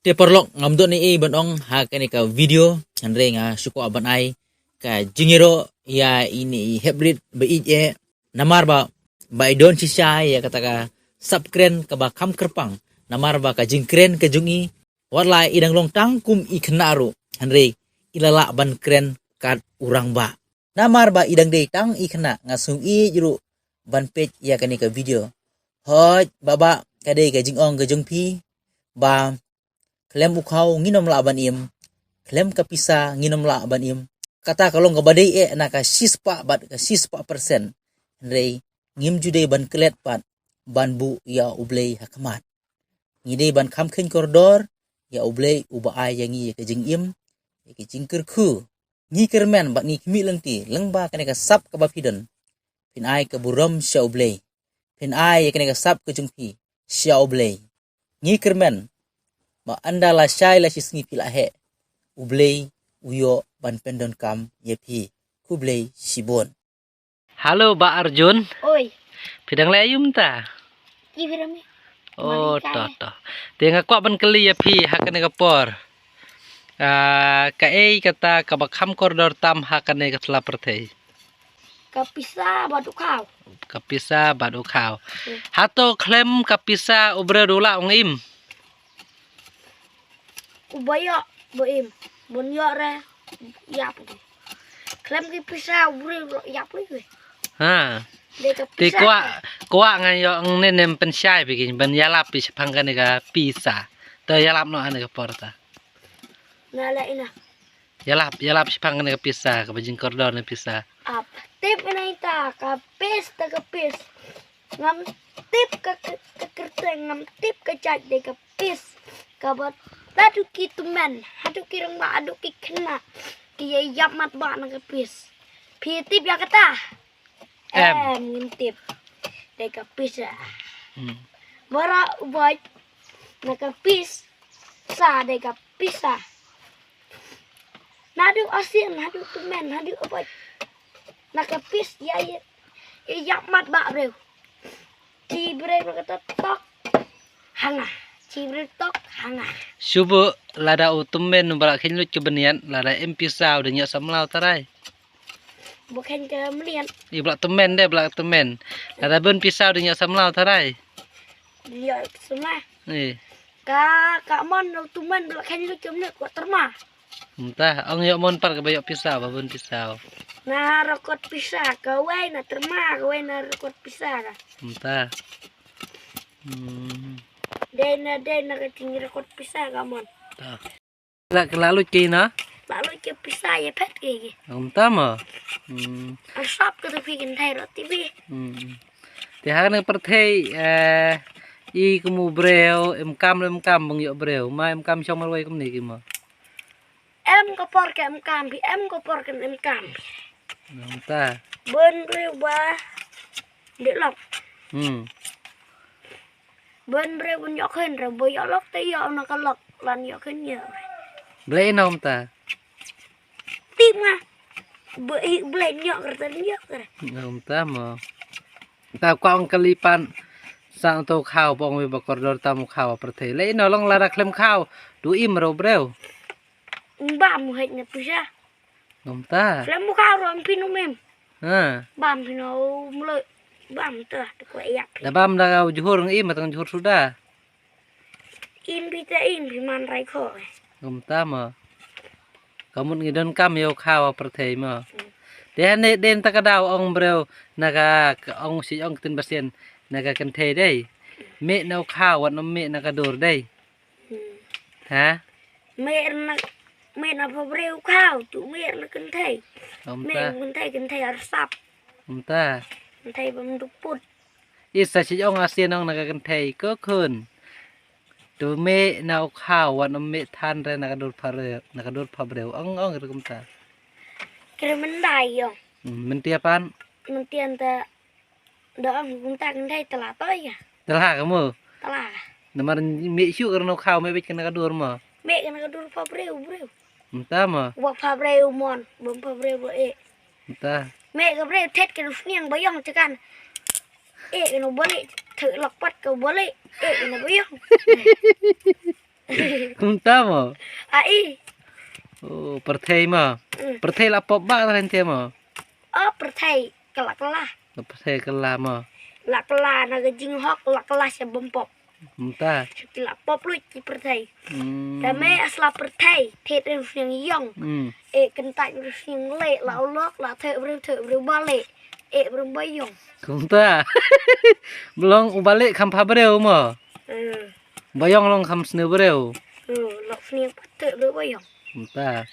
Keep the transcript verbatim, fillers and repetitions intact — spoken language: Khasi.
Te paralok, ngam don ei ei ban ong ha kane ka video, hynrei nga shu kwah ban ai ka jingïaroh ïa ine i heprit ba ïeit eh. Namar ba, ba i don shisha ïa kata ka sap kren kaba kham kyrpang. Namar ba ka jingkren ka jong i, wat la i dang long tang kum i khynnah ruh, hynrei i la lah ban kren kat u rangbah. Namar ba i dang dei tang i khynnah, nga sngewieit ruh ban peit ïa kane ka video. Hooid, Bah Bah, ka dei ka jingong ka jong phi ba khlem u khaw ngin ym lah ban im, khlem ka pisa ngin ym lah ban im. Kata ka long kaba dei eh na ka shispah bad ka shispah persen. Hynrei ngim ju dei ban klet pat ban buh ïa U Blei ha khmat. Ngi dei ban kham kheiñ kordor ïa U Blei uba ai ïa ngi ïa ka jingim, ïa ka jingkyrkhu. Ngi kyrmen bad ngi khmih lynti lyngba kane ka sap kaba phi don. Phin ai ka burom sha U Blei. Phin ai ïa kane ka sap ka jong phi sha U Blei. Ngi kyrmen ba ynda la shai la shi sngi phi la heh, U Blei u ïoh ban pyndonkam ïa phi. Khublei shibun. Hello Bah Arjun. Oi. Phi dang leh aïu mynta? Ki phi rami. Oh, to to. Te nga kwah ban kylli ïa phi ha kane ka por. Ah, kaei kata kaba kham kordor tam ha kane ka sla pyrthei? Ka pisa bad u khaw. Ka pisa bad u khaw. Hmm. Hato khlem ka pisa u briew u lah ban im? Uba ïoh ba im, bun ïoh re ïap. Khlem ki pisa u briew ïap lei. Ha. Dei ka pisa. Te kwah, kwah nga ïoh ngan nym pynshai phi ki ban ïalap phi shaphang kane ka pisa. To ïalap noh ha kane ka por ta. Na la ina. Ïalap, ïalap shaphang kane ka pisa kaba jingkordor na pisa. Ap. Tip ina ita ka pis ta ka pis. Ngam tip ka, ka, ka kyrteng, ngam tip ka jait, dei ka pis. Kaba haduh ki tymmen, haduh ki rangbah, haduh ki khynnah ki ïa ïap mat ba na ka pis. Phi tip ïa kata? Em. Em, ngim tip. Dei ka pisa. Hmm. Baroh u bait na ka pis. Sa dei ka pisa. Naduh asin, naduh tymmen, naduh u bait na ka pis ïa, ïa, ïa ïap mat ba briew. Chi briew na kata tok ha nga. Chi briew tok ha nga. Shu buh lada u tymmen u ba la kheiñ lut ka bniat, lada em pisa u dang ïoh samla u tharai. Ba kheiñ ka bniat. I ba la tymmen de, ba la tymmen. Lada bun pisa u dang ïoh samla u tharai. Ïoh samla. Eh. Ka, ka mon u tymmen ba la kheiñ lut ka bniat ka tyrma. Mynta ong ïoh mon pat kaba ïoh pisa, ba bun pisa. Na rekod pisa kawei, na tyrma kawei, na rekod pisa ka. Mynta. Hmm. Dei na, dei na ka jingrekod pisa ka mon. Ta. La, la lut ki na? La lut ki pisa ïa phet ki ki. Mynta mo. Hmm. An sap ka tu phi kynthei rot ti phi. Hmm. Te ha kane ka pyrthei, eh, i kum u briew, em kam, em kam bang ïoh briew, ma em kam shong marwei kumne ki mo. Em ka por ka em kam phi, em ka por ka em kam. Mynta. Bun briew ba dei lok. Hmm. Bun briew bun ïoh khein re, ba ïoh lok te ïoh na ka lok, lan ïoh khein ïoh. Blei no mynta. Tip nga. Ba i blei ïoh kre te ïoh kre. No mynta mo. Ta kwah ong kali pan. Sa to khaw pong wi ba kordor tam khaw pyrthei. Lei no long lada khlem khaw. Du im ro briew. Bam hek na pisa. Ngam ta. Khlem khaw ro phi no mem. Ha. Bam phi no mlo. Bam ta te ko yak. Da bam da ka jhur ngi im tang jhur suda. Im phi ta im phi man rai kho. Ngam ta mo. Ka mut ngi don kam ïa u khaw pyrthei mo. Hmm. Te hane den ta ka daw ong briew na ka, ka ong si ong ktien Basian na ka kynthei dei. Me na u khaw wat na me na ka dur dei. Hmm. Ha? Me na, me na pha briew khaw tu me na kynthei. Om ta. Me kynthei kynthei arsap. Om ta. Kynthei bam duput. Isa si ong asin ong na ka kynthei ko khun. Tu me na u khaw wat na me than re na ka dur pha re, na ka dur pha briew. Ong ong re kumta. Kre mendai ong. Hmm, mentia pan. Mentia ta da ong kumta kynthei tela to ïa. Tela ka mo. Tela. Namar me shu kre na u khaw me bit kena ka dur mo. Me kena ka dur pha briew briew. Mynta mo. Wa pha briew mon, bym pha briew ba e. Mynta. Me ka briew thet ka sniang ba yong chakan. E ka no balik, thek lak pat ka balik. E ka no ba yong. Kumta mo. Ai. Oh, pyrthei mo. Pyrthei la pop ba ta len te mo. Oh, pyrthei kala kala. Pyrthei kala mo. La kala na ka jinghok la kala sha bym pop. Kumta. Sha ki la pop lut ki pyrthei. Hmm. Te me asla pyrthei thet rin sniang yong. Hmm. E kyntait rin sniang le la ulok la the bre the bre ba le. E bre ba yong. Kumta. Blong u balik kham pha breu mo. Hmm. Ba yong long kham sne breu. Hmm. Lok sniang pat the bre ba yong. Kumta.